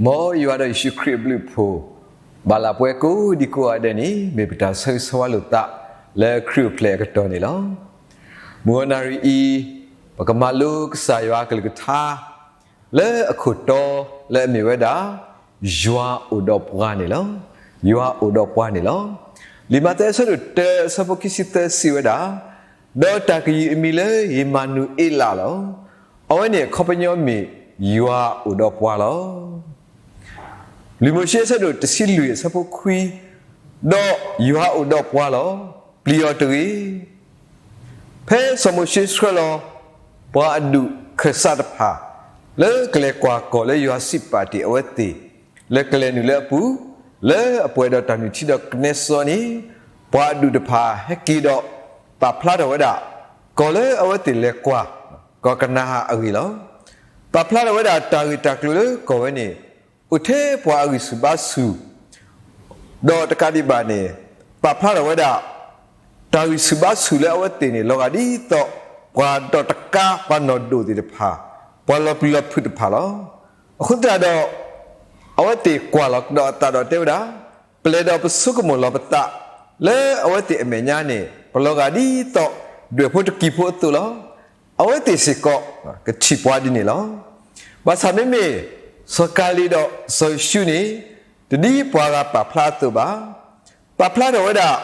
မ်ယွၤဒီးယ့ၣ်ၡူးခရံာ်အဘျုးအဖှိၣ် ဘၣ်လၢပှၤကိးဒံကိးဂၤဒဲးန့ၣ် မ့ၢ်ပတၢ်ဆၢဂ့ၤဆၢဝါလိာ်သး လၢခရံာ်အိၣ်ဖျဲၣ်အကတီၢ်န့ၣ်လီၤ. မုၢ်ဂီၤနၣ်ရံၣ်အံၤ ပကမၤလိကစၢ်ယွၤအကလုၢ်ကထါ လၢအခိၣ်တီလၢအမ့ၢ်ဝဲဒၣ် ယွၤအိၣ်ဒီးပှၤန့ၣ်လီၤ. ယွၤအိၣ်ဒီးပှၤန့ၣ်လီၤ. လံာ်မးသဲအဆၢဒိၣ်တၢ အဆၢဖိခံဆံသၢစံးဝဲဒၣ်, ဒီးတၢ်ကယုၢ်အမံၤလၢ အ့မၤနူၤအ့လးလီၤ. အဝဲန့ၣ်အခီပညီမ့ၢ် ယွၤအိၣ်ဒီးပှၤလီၤ. လံာ်မိၤၡ့အဆၢဒိၣ်တဆံလွံၢ်အဆၢဖိခွံ, ဒီးယွၤအိၣ်ဒီးပှၤလီၤ. ပျံၤအီၤတဂ့ၤ. ဖဲစီၤမိၤၡ့ဆှၢလီၤ ပှၤအဒူၣ်ခၢၣ်စးတဖၣ် လၢကလဲၤကွၢ်ကီၢ်လၢယွၤစံးပာ်တ့ၢ်အဝဲသ့ၣ် လၢကလဲၤနုာ်လၢအပူၤ, လၢအပှဲၤဒီးတၢ်နုၢ်ထံဒီးကနဲစီန့ၣ်, ပှၤအဒူၣ်တဖၣ်ဟဲက့ၤဒီး ပာ်ဖျါထီၣ်ဝဲဒၣ် ကီၢ်လၢအဝဲသ့ၣ်လဲၤကွၢ် ကီၢ်ကနၤအၣ်အဂ့ၢ်လီၤ. ပာ်ဖျါထီၣ်ဝဲဒၣ်တၢ်ဂ့ၢ်တၢ်ကျိၤလၢကီၢ်ဝဲန့ၣ် အိၣ်ထဲပှၤအဂံၢ်ဆူၣ်ဘါဆူၣ် ဒီးတကးဒံးဘၣ်န့ၣ် ပာ်ဖျါထီၣ်ဝဲဒၣ် တၢ်ဂံၢ်ဆူၣ်ဘါဆူၣ်လၢအဝဲသ့ၣ်န့ၣ် လီၤဂာ်ဒ်သိး ပှၤဒီးတကါ ပှၤနီၢ်ဒိၣ်သ့ၣ်တဖၣ်, ပှၤလီၤပျံၤလီၤဖုးတဖၣ်လီၤ. အဃိသတးဒီး အဝဲသ့ၣ်ကွၢ်လီၤကဒီးအသးဒီးတဲဝဲဒၣ်, ပျဲၢ်ဒီးပဆိကမိၣ်လီၤပသး လၢအဝဲသ့ၣ်အမဲာ်ညါန့ၣ် ပလီၤဂာ်ဒ်သိး ဒွဲၣ်ဖိတကံၤဖိအသိးလီၤ. အဝဲသ့ၣ်စ့ၢ်ကီး ကထံၣ်ပှၤဒ်န့ၣ်လီၤ. ဘၣ်ဆၣ်မ့မ့ၢ် စီၤကၤလံးဒီးစီၤယိၤၡူန့ၣ် တဒ်ပှၤဂၤပာ်ဖျါအသိးဘၣ်. ပာ်ဖျါထီၣ်ဝဲဒၣ်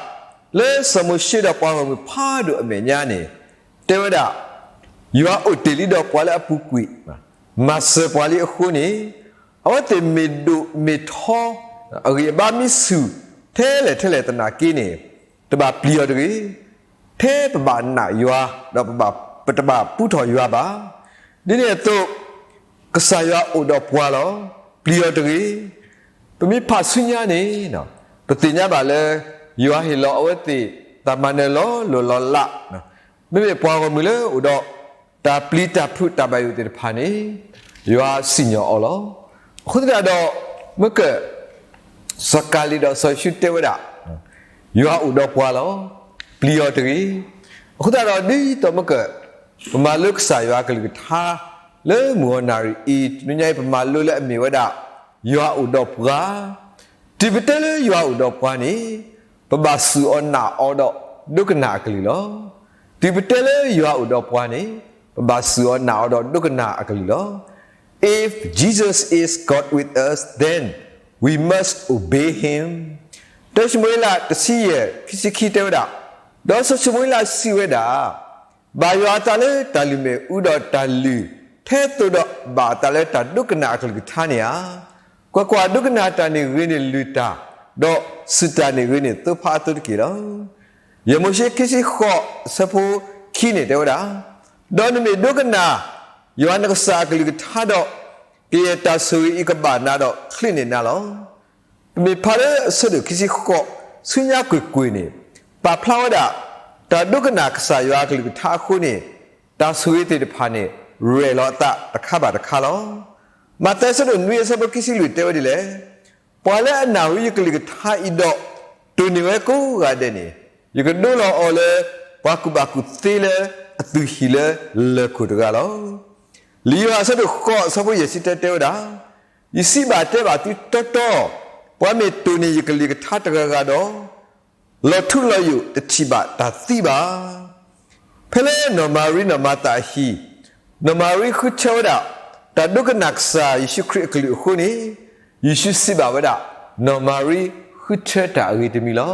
လၢစီၤမိၤၡ့ဒီးပှၤဂီၢ်မုၢ်ဖးဒိၣ်အမဲာ်ညါန့ၣ် တဲဝဲဒၣ် ယွၤအိၣ်တ့ၢ်လံဒီးပှၤလၢအပူၤကွံာ်, မၤစၢၤပှၤလံအဃိန့ၣ်, အဝဲသ့ၣ်မ့ၢ်ဒိၣ်မ့ၢ်ထီ အဂံၢ်အဘါမ့ၢ်ဆူၣ်ထဲလဲၣ်ထဲလဲၣ်သနာ်က့န့ၣ်, တဘၣ်ပျံၤအီၤတဂ့ၤ. ထဲပဘၣ်နာ်ယွၤ ဒီးပတဘၣ်ပူထီၣ်ယွၤဘၣ်. ဒ်န့ၣ်အသိး ကစၢ်ယွၤအိၣ်ဒီးပှၤလီၤ. ပျံၤအီၤတဂ့ၤ. ပမ့ၢ်ဖးဆူညါန့ၣ် ပသ့ၣ်ညါဘၣ်လၢ ယွၤဟ့ၣ်လီၤအဝဲသ့ၣ် တၢ်မၤနၢၤလီၤလိၢ်လီၤလး, မ့မ့ၢ်ပှၤဂီၢ်မုၢ်လၢအိၣ်ဒီး တၢ်ပျံၤတၢ်ဖုးတၢ်ဘၣ်ယိၣ်သ့ၣ်တဖၣ်န့ၣ် ယွၤစံၣ်ညီၣ်အီၤလီၤ. အဃိသတးဒီး မ့ၢ်က စီၤကၤလံးဒီးစီၤယိၤၡူတဲဝဲဒၣ် ယွၤအိၣ်ဒီးပှၤလီၤ. ပျံၤအီၤတဂ့ၤ. အဃိသတးဒီး ဒ်သိးမ့ၢ်က ပမၤလိကစၢ်ယွၤအကလုၢ်ကထါ လၢမုၢ်ဂီၤနၣ်ရံၣ်အံၤ တနွံညါအံၤ ပမၤလိလၢအမ့ၢ်ဝဲဒၣ် ယွၤအိၣ်ဒီးပှၤ, တုၤပတဲလၢယွၤအိၣ်ဒီးပှၤန့ၣ် ပဘၣ်စူၢ်အီၤနာ်အီၤဒီး ဒိကနၣ်အကလုၢ်လီၤ. တုၤပတဲလၢယွၤအိၣ်ဒီးပှၤန့ၣ် ပဘၣ်စူၢ်အီၤနာ်အီၤဒီး ဒိကနၣ်အကလုၢ်လီၤ. If Jesus is God with us, then we must obey him. တၢၡမူၤအ့လးတဆံယဲၢ် ခံဆံခံတဲဝဲဒၣ်, ဒီးစီၤၡမူၤအ့လးစံးဝဲဒၣ်, ဘၣ်ယွၤအသးလၢတၢ်လုၢ်မ့ၣ်အူဒီးတၢ်လုၢ်, ထဲသိးဒီးဘၣ်အသးလၢတၢ်ဒိကနၣ်အကလုၢ်ကထါန့ၣ်ဧါ. ကွၢ်ကွၢ်, ဒိကနၣ်တၢ်န့ၣ်ဂ့ၤန့ၢ်လုၢ်တၢ်, ဒီးစူၢ်တၢ်န့ၣ်ဂ့ၤန့ၢ်သိဖါအသိတက့ၢ်လီၤ. ယဲၢ်မိၤၡ့ခံဆံဃိး အဆၢဖိခံန့ၣ်တဲဝဲဒၣ်, ဒီးနမ့ၢ်ဒိကနၣ် ယွၤနကစၢ်အကလုၢ်ကထါဒီး, ကယဲၢ်တၢ်ဆိၣ်ဂ့ၤအံၤကဘၣ်နၤဒီးချ့န့ၢ်နၤလီၤ. ပမ့ၢ်ဖးလၢအဆၢဒိၣ်ခံဆံဃိး ဆူညါကွ့ၢ်ကွ့ၢ်န့ၣ် ပာ်ဖျါဝဲဒၣ် တၢ်ဒိကနၣ်ကစၢ်ယွၤအကလုၢ်ကထါအဃိန့ၣ် တၢ်ဆိၣ်ဂ့ၤသ့ၣ်တဖၣ်န့ၣ် ရဲၣ်လီၤအသးတခါဘၣ်တခါလီၤ. မးသဲအဆၢဒိၣ်နွံအဆၢဖိခံဆံလွံၢ်တဲဝဲဒ်လဲၣ်, ပှၤလၢအနၢ်ဟူယကလုၢ်ကထါအံၤဒီး တိၢ်န့ၢ်ဝဲကိးဂၤဒဲးန့ၣ်, ယကဒိလီၤအီၤလၢ ပှၤကူၣ်ဘၣ်ကူၣ်သ့လၢအသူၣ်ဟံၣ်လၢလၢၢ်ခိၣ်တဂၤလီၤ. လံာ်ယိၤဟၣ်အဆၢဒိၣ်ဃိးအဆၢဖိယဲၢ်ဆံတၢတဲဝဲဒၣ်, ယစံးဘၣ်တဲဘၣ်သုတီတီ, ပှၤမ့ၢ်တိၢ်န့ၢ်ယကလုၢ်ကထါတဂၤဂၤဒီး, လီၤထူလီၤယိာ်တထံၣ်ဘၣ်တၢ်သံဘၣ်. ဖဲလၢနီၢ်မၤရံနီၢ်မၤသၤအဟံၣ်, နီၢ်မၤရံဃုထၢဝဲဒၣ် တၢ်ဒိကနၣ်ကစၢ်ယ့ၣ်ၡူးခရံာ်အကလုၢ်အဃိန့ၣ်, ယ့ၣ်ၡူးစံးဘၣ်ဝဲဒၣ် နီၢ်မၤရံဃုထၢတၢ်အဂ့ၤတမံၤလီၤ.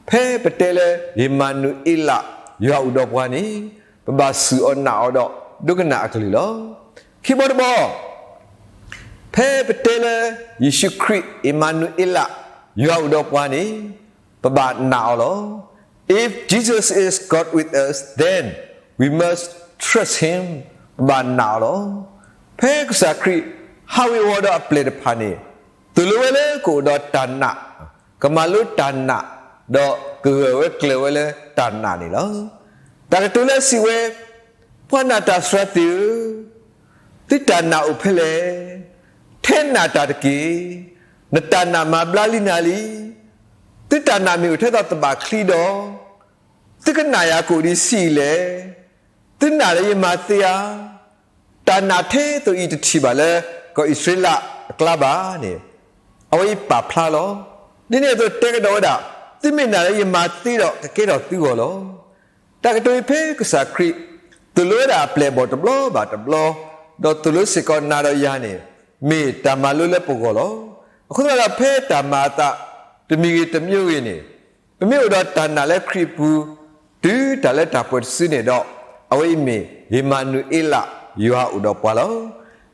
ဖဲပတဲလၢ အ့မၤနူၤအ့လး ယွၤအိၣ်ဒီးပှၤန့ၣ်, ပဘၣ်စူၢ်အီၤနာ်အီၤဒီး ဒိကနၣ်အကလုၢ်လီၤ. ခံဘီတဘီ ဖဲပတဲလၢ ယ့ၣ်ၡူးခရံာ် အ့မၤနူၤအ့လး ယွၤအိၣ်ဒီးပှၤန့ၣ် ပဘၣ်နာ်အီၤလီၤ. If Jesus is God with us, then we must trust him. ပဘၣ်နာ်အီၤလီၤ. ဖဲကစၢ်ခရံာ်ဟးဝ့ၤဝီၤဒီးအပျဲၢ်တဖၣ်န့ၣ်, သိၣ်လိဝဲလၢကအိၣ်ဒီးတၢ်နာ်, ကမၤလိတၢ်နာ်, ဒီးကဂၢၢ်ဝဲကျၢၤဝဲလၢတၢ်နာ်န့ၣ်လီၤ. တၢ်ကတိၤလၢစံးဝဲ, ပှၤနာ်တၢ်စှၤသ့ၣ်ဧၢ, သုတၢ်နာ်အိၣ်ဖဲလဲၣ်. ထဲနာ်တၢ်တက့ၢ်. နတၢ်နာ်မၤဘျါလံနၤလံ. သုတၢ်နာ်မ့ၢ်အိၣ်ထဲသိးသဘၣ်ချံဒီး, သုကနာ်ယၤကအိၣ်ဒံးဆံးအံၤလဲၣ်. သုနာ်လၢယမၤသ့ဧါ. တၢ်နာ်ထဲသိးအံၤတထံၣ်ဘၣ်လၢ ကီၢ်အံၣ်စရ့လး အကျါဘၣ်န့ၣ် အဝဲအံၤပာ်ဖျါလီၤ. ဒ်န့ၣ်အသိးတဲကဒီးဝဲဒၣ်, သုမ့ၢ်နာ်လၢယမၤသ့ဒီး ကကဲထီၣ်သုဂီၢ်လီၤ. တၢ်ကတိၤအံၤဖဲကစၢ်ခရံာ် သိၣ်လိဝဲဒၣ်အပျဲၢ်အဘီၣ်တဘျီဘၣ်တဘျီ, ဒီးသိၣ်လိစ့ၢ်ကီးနၤဒီးယၤန့ၣ် မ့ၢ်တၢ်မၤလိလၢပဂီၢ်လီၤ. အဃိသတးဒီးဖဲတၢ်မၤအသး တမံၤဂ့ၤတမံၤဂ့ၤန့ၣ် ပမ့ၢ်အိၣ်ဒီးတၢ်နာ်လၢခရံာ်အပူၤ တုၤတၢ်လၢတၢ်ပှဲၤတစုန့ၣ်ဒီး အဝဲအံၤမ့ၢ် ဧ့မၤနူၤအ့လး ယွၤအိၣ်ဒီးပှၤလီၤ. လံာ်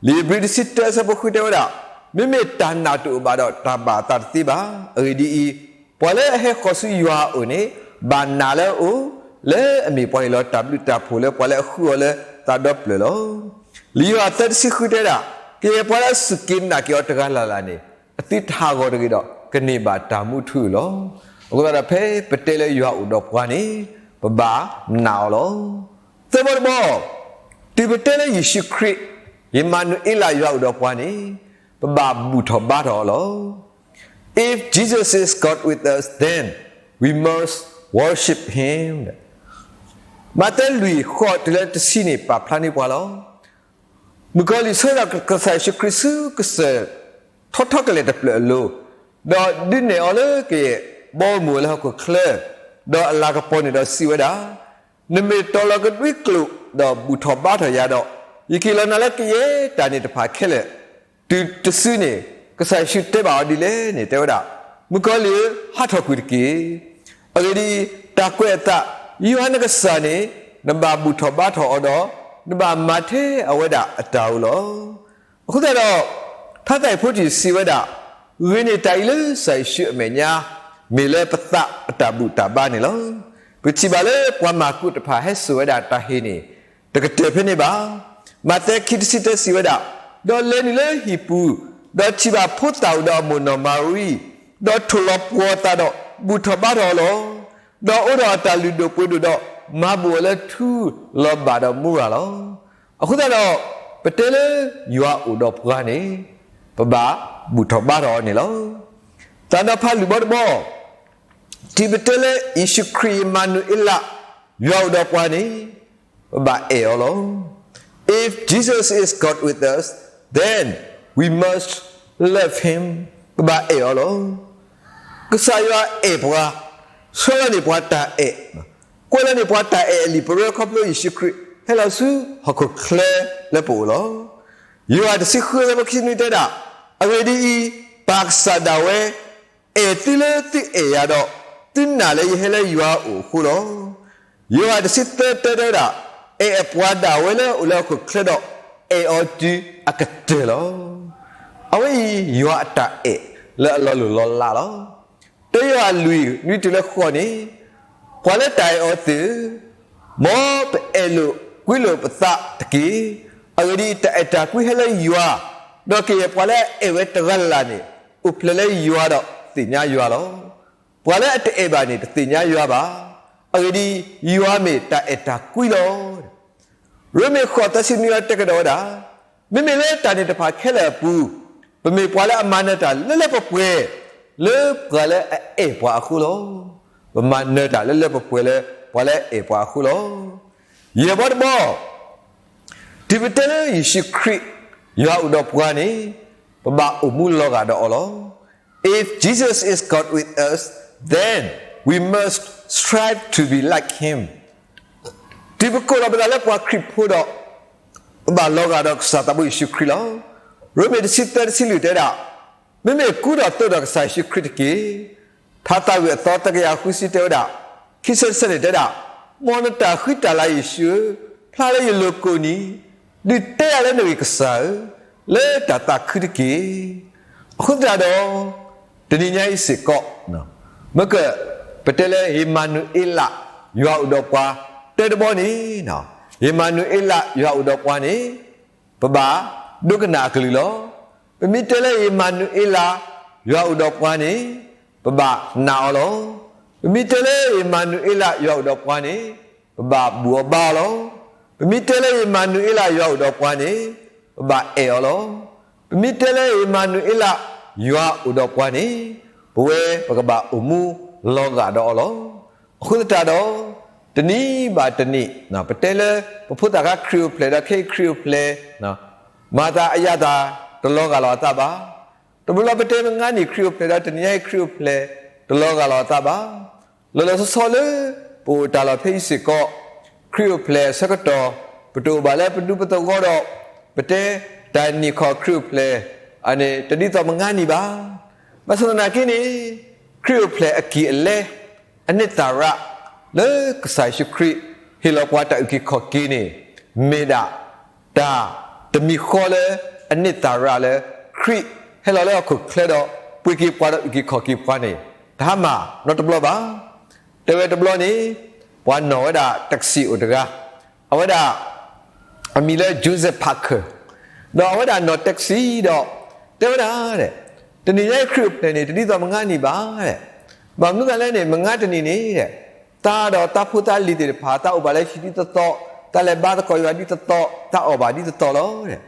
ဧ့ၤဘြံၤတဆံတၢ အဆၢဖိဃုတဲဝဲဒၣ်, မ့မ့ၢ်တၢ်နာ်တအိၣ်ဘၣ်ဒီး တၢ်ဘၣ်အသးတသ့ဘၣ်. အဂ့ၢ်ဒ်အံၤ, ပှၤလၢအဟဲဃီၤဆူယွၤအအိၣ်န့ၣ် ဘၣ်နာ်လၢအအိၣ် လၢအမ့ၢ်ပှၤဟ့ၣ်လီၤတၢ်ဘျုးတၢ်ဖှိၣ်လၢပှၤလၢအဃုအီၤလၢသးဒီဖျၢၣ်လီၤ. လံာ်ယိၤဟၣ်သၢ တဆံဃုတဲဒၣ်, ကယဲၢ်ပှၤလၢအစူၢ်က့ၤနာ်က့ၤအီၤတဂၤလၢ်လၢ်န့ၣ် အသုတဟးဂီၤတဂ့ၤဒီး ကန့ၢ်ဘၣ်တၢ်မူထူလီၤ. အဃိသတးဒီးဖဲပတဲလၢယွၤအိၣ်ဒီးပှၤန့ၣ် ပဘၣ်နာ်အီၤလီၤ. သၢဘီတဘီ, တုၤပတဲလၢယ့ၣ်ၡူးခရံာ် ဧ့မၤနူၤအ့လး ယွၤအိၣ်ဒီးပှၤန့ၣ် ပဘၣ်ဘူၣ်ထီၣ်ဘါထီၣ်အီၤလီၤ. If Jesus is God with us, then we must worship him. မးသဲလွံၢ်ဃိးတုၤလၢတဆံန့ၣ် ပာ်ဖျါန့ၢ်ပှၤလီၤ. မုၣ်ကီၤလံၢ်ဆှၢဒီးကစၢ်ယ့ၣ်ၡူးခရံာ်ဆူကစၢၢ်ထီထီကလဲာ်တဖျၢၣ်အလိၤ, ဒီးဒုးနဲၣ်အီၤလၢကယဲၢ်ဘီမုၢ်ဝဲလၢဟီၣ်ခိၣ်ချၢ, ဒီးအလၤကပီၤန့ၣ်ဒီးစံးဝဲဒၣ်, နမ့ၢ်တီၤလီၤကဒွံကျိာ် ဒီးဘူၣ်ထီၣ်ဘါထီၣ်ယၤဒီး, ယကဟ့ၣ်လီၤနၤလၢကယဲၢ်တၢ်န့ၣ်တဖၣ်ခဲလၢာ်, တုၤတစုန့ၣ် ကစၢ်ယ့ၣ်ၡူးတဲဘၣ်အီၤဒ်လဲၣ်န့ၣ် တဲဝဲဒၣ်, မုၣ်ကီၤလံၢ်ဧၢ, ဟးထီၣ်ကွံာ်တက့ၢ်. အဂ့ၢ်ဒ်အံၤ, တၢ်ကွဲးအသး, ယွၤနကစၢ်န့ၣ် နဘၣ်ဘူၣ်ထီၣ်ဘါထီၣ်အီၤဒီး, နဘၣ်မၤထဲအဝဲဒၣ်အတၢ်အိၣ်လီၤ. အဃိသတးဒီး, ထါသးအံၤဖိတယုၢ်စံးဝဲဒၣ်, ဂ့ၤန့ၢ်တၢ်အံၤလၢကစၢ်ယ့ၣ်ၡူးအမဲာ်ညါ, မ့ၢ်လၢပသးအတၢ်ဘူၣ်တၢ်ဘါန့ၣ်လီၤ. ပထံၣ်ဘၣ်လၢပှၤမၢ်ကူးတဖၣ်ဟဲစိာ်ဝဲဒၣ်တၢ်ဟ့ၣ်န့ၣ် တကတၢၢ်ဖဲန့ၣ်ဘၣ်. မးသဲခံ တဆံတၢ စံးဝဲဒၣ်, ဒီးလဲၤနုာ်လၢဟံၣ်ပူၤ, ဒီးထံၣ်ဘၣ်ဖိသၣ်အိၣ်ဒီးအမိၢ်နီၢ်မၤရံ, ဒီးထိၣ်လီၤပှီၤအသးဒီးဘူၣ်ထီၣ်ဘါထီၣ်အီၤလီၤ. ဒီးအိးထီၣ်အတၢ်လုၢ်ဒိၣ်ပှ့ၤဒိၣ်ဒီး မၤဘူၣ်အီၤလၢထူလီၤဘၣ်ဒီးမူရၤလီၤ. အဃိသတးဒီး, ပတဲလၢယွၤအိၣ်ဒီးပှၤန့ၣ်, ပဘၣ်ဘူၣ်ထီၣ်ဘါထီၣ်အီၤန့ၣ်လီၤ. သးဒီဖးလွံၢ်ဘီတဘီ, တုၤပတဲလၢယ့ၣ်ၡူးခရံာ် ဧ့မၤနူၤအ့လး ယွၤအိၣ်ဒီးပှၤန့ၣ်, ပဘၣ်အဲၣ်အီၤလီၤ. If Jesus is God with us, then we must love him. ပဘၣ်အဲၣ်အီၤလီၤ. ကစၢ်ယွၤအဲၣ်ပှၤ, ဆှၢလီၤန့ၢ်ပှၤတၢ်အဲၣ်, ကွဲးလီၤန့ၢ်ပှၤတၢ်အဲၣ်အလံာ်ပရၢခီဖျိယ့ၣ်ၡူးခရံာ် ဟဲလီၤဆူဟီၣ်ခိၣ်ချၢလၢပအိၣ်လီၤ. ယိၤဟၣ်တဆံဃု အဆၢဖိခံဆံနွံတဲဒၣ်, အဂ့ၢ်ဒ်အံၤ, ပၢ်ကစၢ်ဒၣ်ဝဲ အဲၣ်သုလၢသုအဲၣ်ယၤဒီး သုနာ်လၢယဟဲလၢယွၤအအိၣ်အဃိလီၤ. ယိၤဟၣ်တဆံသၢ တၢ တဲဝဲဒၣ်, အဲၣ်အပှၤဒၣ်ဝဲလၢအအိၣ်လၢဟီၣ်ခိၣ်ချၢဒီး အဲၣ်အီၤတုၤအကတၢၢ်လီၤ. အဝဲအံၤယွၤအတၢ်အဲၣ်လၢအလီၤလိၢ်လီၤလးလီၤ. တၢယိၤဟၣ်လွံၢ် နွံတုၤလၢဃိးန့ၣ်, ပှၤလၢတၢ်အဲၣ်အီၤသ့ၣ်ဧၢ, မ်ပအဲၣ်လိာ်ကွံလိာ်ပသးတက့ၢ်. အဂ့ၢ်ဒ်အံၤ, တၢ်အဲၣ်တၢ်ကွံဟဲလၢယွၤ, ဒီးကယဲၢ်ပှၤလၢအအဲၣ်ဝဲတဂၤလၢ်လၢ်န့ၣ် အိၣ်ဖျဲၣ်လၢယွၤဒီးသ့ၣ်ညါယွၤလီၤ. ပှၤလၢအတအဲၣ်ဘၣ်န့ၣ် တသ့ၣ်ညါယွၤဘၣ်. အဂ့ၢ်ဒ်အံၤ, ယွၤမ့ၢ်တၢ်အဲၣ်တၢ်ကွံလီၤ. ရိမ့ၤဃိး သၢဆံနွံ အံၤတဲကဒီးဝဲဒၣ်, မ့မ့ၢ်လၢတၢ်န့ၣ်တဖၣ်ခဲလၢာ်အပူၤ, ပမ့ၢ်ပှၤလၢအမၤနၢၤတၢ်လၢလၢပှဲၤပှဲၤ လၢပှၤလၢအအဲၣ်ပှၤအဃိလီၤ. ပမၤနၢၤတၢ်လၢလၢပှဲၤပှဲၤလၢပှၤလၢအအဲၣ်ပှၤအဃိလီၤ. ယဲၢ်ဘီတဘီ တုၤပတဲလၢယ့ၣ်ၡူးခရံာ် ယွၤအိၣ်ဒီးပှၤန့ၣ်, ပဘၣ်အိၣ်မူလီၤဂာ်ဒီးအီၤလီၤ. If Jesus is God with us, then we must strive to be like him. တုၤပကိးလီၤပသးလၢပှၤခရံာ်ဖိဒီး, ပဘၣ်လီၤဂာ်ဒီးကစၢ်သးဘိယ့ၣ်ၡူးခရံာ်လီၤ. ရိမ့ၤတဆံသၢ တဆံလွံၢ် တဲဒၣ်, မ့မ့ၢ်ကူဒီးသိးဒီးကစၢ်ယ့ၣ်ၡူးခရံာ်တက့ၢ်. ထါသးဝံၣ်အသီ တကယၤဃုဆံ တဲဝဲဒၣ်, ခံဆံတဆၢန့ၣ်တဲဒၣ်, မ်နတၢ်ဃံတၢ်လၤယ့ၣ်ၡူးဧၢ, ဖျါလၢယလိၤကိးနံၤ, ဒုးတဲယၤလၢနဂ့ၢ်ကစၢ်ဧၢ, လၢတၢ်သးခုတက့ၢ်. အဃိသတးဒီး, တနံၤညါအံၤစ့ၢ်ကီး, မ့ၢ်က, ပတဲလၢဧ့မၤနူၤအ့လး ယွၤအိၣ်ဒီးပှၤ တၢတဘီန့ၣ်, ဧ့မၤနူၤအ့လး ယွၤအိၣ်ဒီးပှၤန့ၣ်, ပဘၣ်ဒိကနၣ်အကလုၢ်လီၤ. ပမ့ၢ်တဲလၢဧ့မၤနူၤအ့လး ယွၤအိၣ်ဒီးပှၤန့ၣ်, ပဘၣ်နာ်အီၤလီၤ. ပမ့ၢ်တဲလၢဧ့မၤနူၤအ့လး ယွၤအိၣ်ဒီးပှၤန့ၣ်, ပဘၣ်ဘူၣ်အီၤဘါအီၤလီၤ. ပမ့ၢ်တဲလၢဧ့မၤနူၤအ့လး ယွၤအိၣ်ဒီးပှၤန့ၣ်, ပဘၣ်အဲၣ်အီၤလီၤ. ပမ့ၢ်တဲလၢဧ့မၤနူၤအ့လး ယွၤအိၣ်ဒီးပှၤန့ၣ်, ပဝဲပကဘၣ်အိၣ်မူလီၤဂာ်ဒီးအီၤလီၤ. အဃိသတးဒီး, တနံၤဘၣ်တနံၤ, ပတဲလၢပဖိသၣ်ခါခရံာ်အိၣ်ဖျဲၣ်ဒီးခဲအံၤခရံာ်အိၣ်ဖျဲၣ်, မၤသးအယၤသး, တလီၤဂာ်လီၤအသးဘၣ်. တဘျီလၢပတဲမုၢ်နံၤခရံာ်အိၣ်ဖျဲၣ်ဒီးတနံၤညါအံၤခရံာ်အိၣ်ဖျဲၣ် တလီၤဂာ်လီၤအသးဘၣ်. လီၤလီၤဆီဆီလၢ ပအိၣ်တၢ်လီၢ်ဖဲအံၤစ့ၢ်ကီး ခရံာ်အိၣ်ဖျဲၣ်အဆၢကတီၢ် ပတအိၣ်ဘၣ်လၢပဒူပသဝီဒီး ပတဲတၢ်နံၣ်ခီၣ်ခရံာ်အိၣ်ဖျဲၣ် အန့ၣ် တဒ်သိးမုၢ်နံၤဘၣ်. ဘၣ်ဆၣ်သနာ်က့န့ၣ် ခရံာ်အိၣ်ဖျဲၣ်အကံၢ်အလဲ အနံၣ်သၣ်ရၣ် လၢကစၢ်ယ့ၣ်ၡူးခရံာ် ဟ့ၣ်လီၤပှၤတၢ်အုၣ်က့ၤခီၣ်က့ၤန့ၣ် မ့ၢ်ဒၣ် တၢ်တမံၤဃီလၢ အနံၣ်သၣ်ရၣ်လၢ ခရံာ်ဟဲလီၤလၢဟီၣ်ခိၣ်ချၢဒီး ပှ့ၤက့ၤပှၤဒီးအုၣ်က့ၤခီၣ်က့ၤပှၤန့ၣ် တဟါမၢ်နီတဘျီဘၣ်. တဲဝဲတဘျီန့ၣ် ပှၤနီၣ်ဝဲဒၣ်တၢ်ကစံၣ်အိၣ်တဂၤ အဝဲဒၣ် အမံၤလၢ Joseph Parker ဒီးအဝဲဒၣ်နီၣ်တၢ်ကစံၣ်ဒီး တဲဝဲဒၣ် တနံၤညါအံၤခရံာ်အိၣ်ဖျဲၣ်န့ၣ် တဒ်သိးမုၢ်နံၤဘၣ်. ဘၣ်မနုၤအဃိလဲၣ်န့ၣ် မုၢ်နံၤန့ၣ် တၢ်ဒီးတၢ်ဖိတၢ်လံၤသ့ၣ်တဖၣ် တၢ်အိၣ်ဘၣ်လၢဟံၣ်ဒ်သိးသိး, တၢ်လဲၤဘါသကိးယွၤဒ်သိးသိး, တၢ်အီၣ်ဘၣ်ဒ်သိးသိးလီၤ.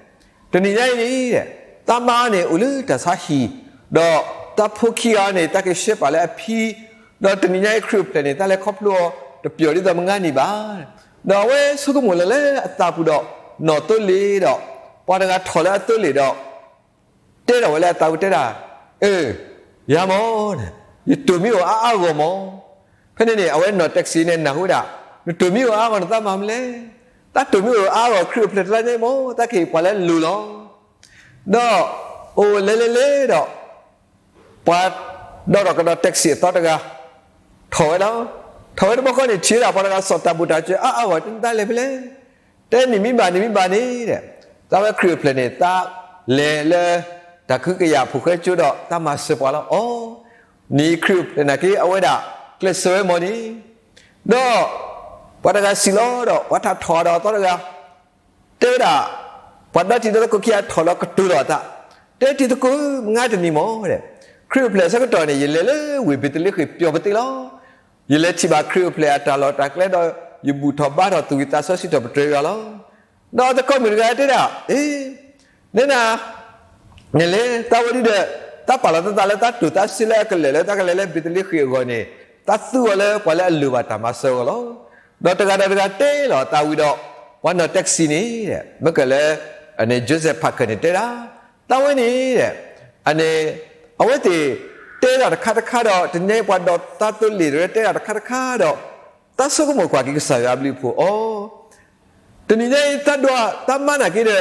တနံၤညါအံၤန့ၣ် တၢ်မါန့ၣ်အိၣ်လၢတၢ်ဆါဟံၣ်, ဒီးတၢ်ဖိခံဂၤန့ၣ် တၢ်ကဆှၢပာ်လၢအဖံ, ဒီးတနံၤညါအံၤခရံာ်အိၣ်ဖျဲၣ်န့ၣ် တၢ်လဲၤခီဖျိအီၤတပျီၤဒ်သိးမုၢ်နံၤဘၣ်. ဒီးအဝဲဆိကမိၣ်လၢလၢအသးပူၤဒီး နီၣ်သိလ့ၣ်ဒီး ပှၤတဂၤထီၣ်လၢအသိလ့ၣ်ဒီး တဲထီၣ်ဝဲလၢအသးပူၤတဲဒၣ်, အၢ, ယၤမၢ်, ယတိၢ်မံၤအိၣ်အါအါဂီၢ်မၢ်. ဖဲန့ၣ်န့ၣ် အဝဲနီၣ်တၢ်ကစံၣ်န့ၣ်နၢ်ဟူဝဲဒၣ်, နတိၢ်မံၤအိၣ်အါအါဂီၢ်နသးမၤမနုၤလဲၣ်. တၢ်တိၢ်မံၤအိၣ်အါအါဂီၢ်ခရံာ်အိၣ်ဖျဲၣ်တလါညါအံၤမၢ် တၢ်ကဟ့ၣ်ပှၤလၢအလိၤလီၤ. ဒီးအိၣ်လဲၤလဲၤလဲၤဒီး ပှၤဒီးထီၣ်ကဒီးတၢ်ကစံၣ်အသီတဂၤ ထီၣ်ဝဲလီၤ. ထီၣ်ဝဲတဘျီဃီန့ၣ် ထံၣ်ဝဲဒၣ်ပှၤတဂၤစိာ်တၢ်ဘိၣ်တၢ်စၢၤအါအါဂီၢ် တဲနသးလဲၤဖဲလဲၣ်. တဲနံၤမံၤဘၣ်နံၤမံၤဘၣ်န့ၣ်ဒီး သးဝဲခရံာ်အိၣ်ဖျဲၣ်န့ၣ် သးလဲၤလၢ တၢ်ကဟုကယာ်ဖိၣ်ဃဲကၠိဒီး သးမၤစၢၤပှၤလီၤ. အီ, နံၤခရံာ်အိၣ်ဖျဲၣ်နာ်က့ အဝဲဒၣ်ကျဲးစၢးဝဲမၢ်န့ၣ်, ဒီးပှၤတဂၤစံးလီၤဒီး ပှၤထးထီၣ်ဒီးအသီတဂၤ တဲဝဲဒၣ်, ပှၤဒီတံၤဒီသကိးခံဂၤထီၣ်လီၤကတိၤလီၤအသး, တဲတံၤသကိးဧၢ, မုၢ်နံၤတနံၤမၢ်, ခရံာ်အိၣ်ဖျဲၣ်အဆၢကတီၢ်န့ၣ် ယလဲၤလၢဝ့ၢ်ဘ့းသလ့ဃ့ၣ်ပျီပသ့လီၤ. ယလဲၤထံၣ်ဘၣ်ခရံာ်အိၣ်ဖျဲၣ်အတၢ်လီၢ်တၢ်ကျဲဒီး ယဘူၣ်ထီၣ်ဘါထီၣ်သူၣ်ဝံၤသးစီဆှံထီၣ်ပတြၢၤယွၤလီၤ. ဒီးသကိးမုၣ်တဂၤတဲဒၣ်, အ့, နဲနၤ, နလဲၤသးဝဲဒၣ်ဒီး တၢ်ပာ်လီၤသးသးလၢတၢ်တိၢ်သးစ့လၢအကလဲာ်လၢတၢ်ကလဲၤလၢဘ့းသလ့ဃ့ၣ်အဂီၢ်န့ၣ် တၢ်သူအီၤလၢပှၤလၢအလိၣ်ဘၣ်တၢ်မၤစၢၤအဂီၢ်လီၤ. ဒီးတဂၤဒီးတဂၤတဲလီၤအသးဝံၤဒီး ပှၤနီၣ်တၢ်ကစံၣ်န့ၣ် မ့ၢ်ကလၢ Joseph Parker န့ၣ်တဲဒၣ်, သးဝဲန့ၣ် အဝဲသ့ၣ်တဲတၢ်တခါတခါဒီး တနံၤညါအံၤပှၤဒီးသးသိလ့ၣ်ဒီး တဲတၢ်တခါတခါဒီး သးဆိကမိၣ်ကွၢ်က့ၤကစၢ်ယွၤအဘျုးအဖှိၣ်အီၤ တနံၤညါအံၤ သးဒွးသးမါနာ်က့ဒီး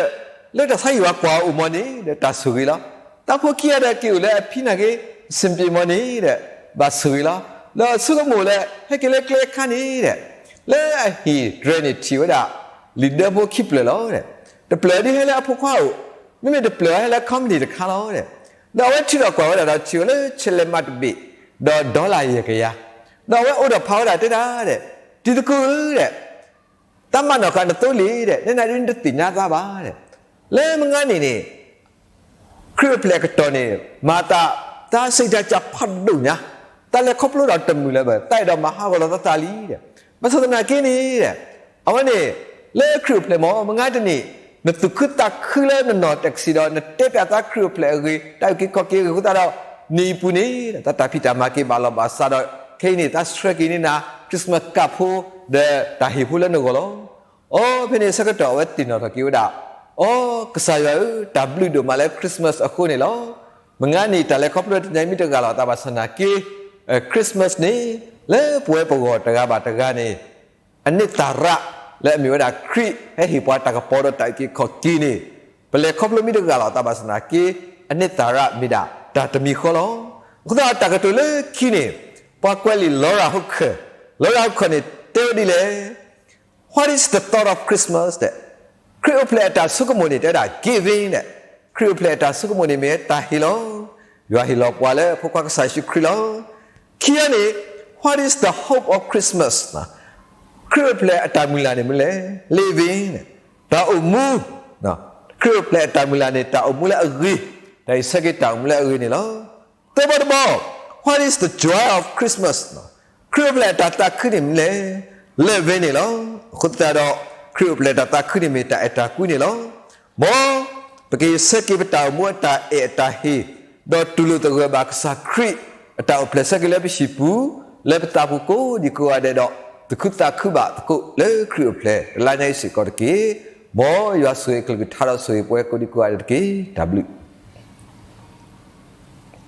လၢတၢ်ဆါဟံၣ်ဝဲကွၢ်အအိၣ်မၢ်န့ၣ်ဒီး တၢ်ဆိၣ်ဂ့ၤလီၤ. သးဖိခံဂၤဒီးက့ၤအိၣ်လၢအဖံနာ်က့ စံးပျ့ၤမၢ်န့ၣ်ဒီး ဘၣ်ဆိၣ်ဂ့ၤလီၤ. ဒီးဆိကမိၣ်လၢ ဟဲက့ၤလၢကျဲအခါန့ၣ်ဒီး လၢအဟံၣ်တြဲၤန့ၣ်ထံၣ်ဝဲဒၣ် လံာ်ဒၢဖိခံဖျၢၣ်လီၤ. တဖျၢၣ်ဒ်ဟဲလၢအဖိခွါအအိၣ်, မ့မ့ၢ်တဖျၢၣ်ဟဲလၢ company တခါလီၤ. ဒီးအဝဲထုးထီၣ်ကွၢ်ဝဲဒၣ်ဒီးထံၣ်ဝဲလၢ ဆဲးလဲးမးတဘ့ၣ် ဒီး dollar ယဲၢ်ကယၤ, ဒီးအဝဲအိးထီၣ်ဖးဝဲဒၣ်တဲဒၣ်ဒီး တံၤသကိးဧၢဒီး သးမၤနီၣ်ဃာ်နသိလ့ၣ်ဒီး နဲနၤဒ်နတသ့ၣ်ညါသးဘၣ်ဒီး လၢမုၢ်နံၤန့ၣ်န့ၣ် ခရံာ်အိၣ်ဖျဲၣ်အကတီၢ်န့ၣ် မၤသး သးစံးတၢ်ကဖးဒိၣ်ညါ, သးလဲၤခီဖျိဒီးတမုာ်လၢၤဘၣ်, သးအဲၣ်ဒိးမၤဟးဂီၤလီၤသးသးလံဒီး ဘၣ်ဆၣ်သနာ်က့န့ၣ်ဒီး အဝဲန့ၣ် လၢခရံာ်အိၣ်ဖျဲၣ်မၢ် မုၢ်နံၤတနံၤ နသူၣ်ခုသးခုလၢနနီၣ်တၢ်ကစံၣ်ဒီး နတဲပျးသးခရံာ်အိၣ်ဖျဲၣ်အဂ့ၢ် တၢ်အုၣ်က့ၤခီၣ်က့ၤအဂ့ၢ်အဃိသတးဒီး နံၣ်အပူၤန့ၣ် သးတၢ်ဖံးတၢ်မၤက့ၤဘၣ်လီၤဘၣ်စးဒီး ခဲအံၤန့ၣ် သးဆှၢက့ၤန့ၢ်နၤ Christmas card ဖိ ဒီးတၢ်ဟ့ၣ်ဖိလၢနဂီၢ်လီၤ. အီ ဖဲန့ၣ်အဆၢကတီၢ်အဝဲသ့ၣ်နီၣ်ထီၣ်က့ၤဝဲဒၣ်, အီ ကစၢ်ယွၤဧၢ, တၢ်ဘျုးဒိၣ်မးလၢ Christmas အဃိန့ၣ်လီၤ. မုၢ်နံၤတၢ်လဲၤခီဖျိတနံၤညါမ့ၢ်တဂၢ်လီၤအသးဘၣ်ဆၣ်သနာ်က့ Christmas န့ၣ် လၢပဝဲပဂီၢ်တဂၤဘၣ်တဂၤန့ၣ် အနံၣ်သၣ်ရၣ်လၢအမ့ၢ်ဝဲဒၣ်ခရံာ်ဟဲဟ့ၣ်ပှၤတၢ်ကပီၤဒီးတၢ်အုၣ်က့ၤခီၣ်က့ၤန့ၣ် ပလဲၤခီဖျိမ့ၢ်တဂၢ်လီၤအသးဘၣ်ဆၣ်သနာ်က့ အနံၣ်သၣ်ရၣ်မ့ၢ်ဒၣ်တၢ်တမံၤဃီလီၤ. အဃိသတးတၢ်ကတိၤလၢခံန့ၣ် ပှၤကွဲးလံာ် Laura Huger, Laura Huger န့ၣ် တဲဝဲဒ်လဲၣ် What is the thought of Christmas ဒီး ခရံာ်အိၣ်ဖျဲၣ်အတၢ်ဆိကမိၣ်န့ၣ် တဲဝဲဒၣ် giving ဒီး ခရံာ်အိၣ်ဖျဲၣ်အတၢ်ဆိကမိၣ်န့ၣ်မ့ၢ်တၢ်ဟ့ၣ်လီၤ. ယွၤဟ့ၣ်လီၤပှၤလၢအဖိခွါကစၢ်ယ့ၣ်ၡူးခရံာ်လီၤ. ခံဂၤန့ၣ် What is the hope of Christmas ခရံာ်အိၣ်ဖျဲၣ်အတၢ်မုၢ်လၢ်န့ၣ်မနုၤလဲၣ် living န့ၣ် တၢ်အိၣ်မူ, ခရံာ်အိၣ်ဖျဲၣ်အတၢ်မုၢ်လၢ်န့ၣ် တၢ်အိၣ်မူလၢအဂ့ၤ, တၢ်အံၤဆၢက့ၤတၢ်အိၣ်မူလၢအဂ့ၤန့ၣ်လီၤ. သၢဘီတဘီ What is the joy of Christmas ခရံာ်အိၣ်ဖျဲၣ်အတၢ်သးခုန့ၣ်မနုၤလဲၣ် loving န့ၣ်လီၤ. အဃိသတးဒီး ခရံာ်အိၣ်ဖျဲၣ်အတၢ်သးခုန့ၣ်မ့ၢ်တၢ်အဲၣ်တၢ်ကွံန့ၣ်လီၤ. မ်ပက့ၤဆၢက့ၤပတၢ်အိၣ်မူအတၢ်အဲၣ်အတၢ်ဟ့ၣ်, ဒီးတူၢ်လိာ်သဂၢၢ်ဘၣ်ကစၢ်ခရံာ်အတၢ်အိၣ်ဖျဲၣ်ဆၢက့ၤလၢပဟံၣ်ပူၤ, လၢပသးပူၤကိးဒံကိးဂၤဒဲးဒီး သူၣ်ခုသးခုဘၣ်သကိးလၢခရံာ်အိၣ်ဖျဲၣ်တလါညါအံၤစ့ၢ်ကီးတက့ၢ်. မ်ယွၤဆိၣ်ဂ့ၤအကလုၢ်ကထါဒီးဆိၣ်ဂ့ၤပဝဲကိးဒံကိးဂၤဒဲးတက့ၢ်. တၢ်ဘျုး